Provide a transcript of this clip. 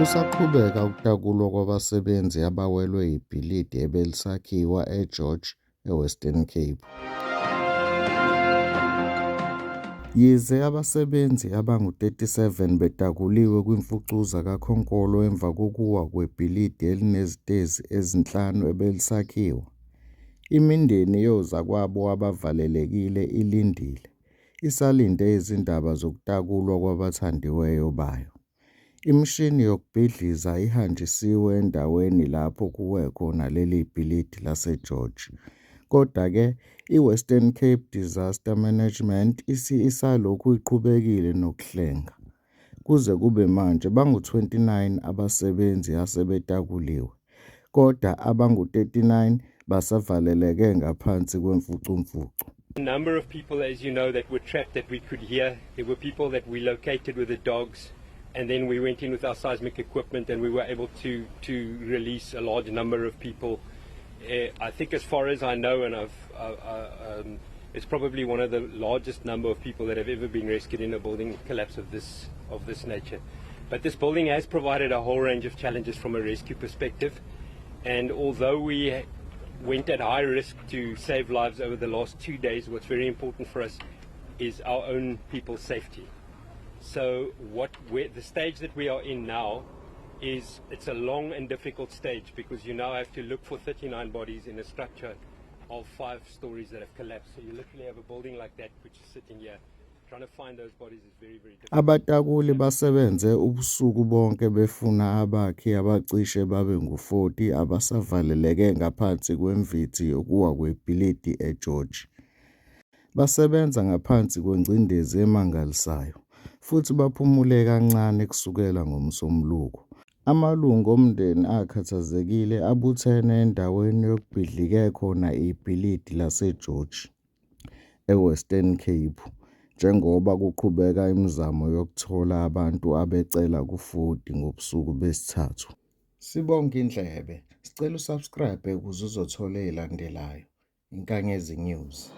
Kusaqhubeka ukutakulwa kwabasebenzi abawelwe yibhilidi ebelisakhiwa eGeorge, eWestern Cape. Yize abasebenzi abangu-37 betakuliwe kwimfucuza kakhonkolo emva kokuwa kwebhilidi elinezitezi ezinhlanu ebelisakhiwa, imindeni yozakwabo abavalelekile ilindile, isalinde izindaba zokutakulwa kwabathandiweyo bayo. Imishini yokubhidliza ihanjisiwe endaweni lapho kuwe khona leli bhilidi laseGeorge. Kodwa-ke, iWestern Cape Disaster Management isalokhu iqhubekile nokuhlenga. Kuze kube manje bangu-29 abasebenzi asebetakuliwe, kodwa abangu-39 basavaleleke ngaphansi kwemfucumfucu. A number of people, as you know, that were trapped that we could hear. There were people that we located with the dogs, and then we went in with our seismic equipment and we were able to release a large number of people. I think as far as I know, and it's probably one of the largest number of people that have ever been rescued in a building collapse of this nature. But this building has provided a whole range of challenges from a rescue perspective. And although we went at high risk to save lives over the last 2 days, what's very important for us is our own people's safety. So the stage that we are in now is, it's a long and difficult stage because you now have to look for 39 bodies in a structure of five stories that have collapsed. So you literally have a building like that which is sitting here. Trying to find those bodies is very, very difficult. Abatakuli basebenze ubusuku bonke befuna abakhi abacishe babe ngu-40 abasavaleleke ngaphansi kwemvithi yokuwa kwebhilidi eGeorge. Basebenza ngaphansi kwengcindezi emangalisayo futhi baphumule kancane kusukela ngoMsombuluko. Amalungu omndeni akhathazekile abuthene endaweni okubhidlike khona ibhilidi laseGeorge, eWestern Cape, njengoba kuqhubeka imizamo yokuthola abantu abecela ku-40 ngobusuku besithathu. Sibonge indlebe, sicela usubscribe ukuze uzothola ezilandelayo. Inkanyezi News.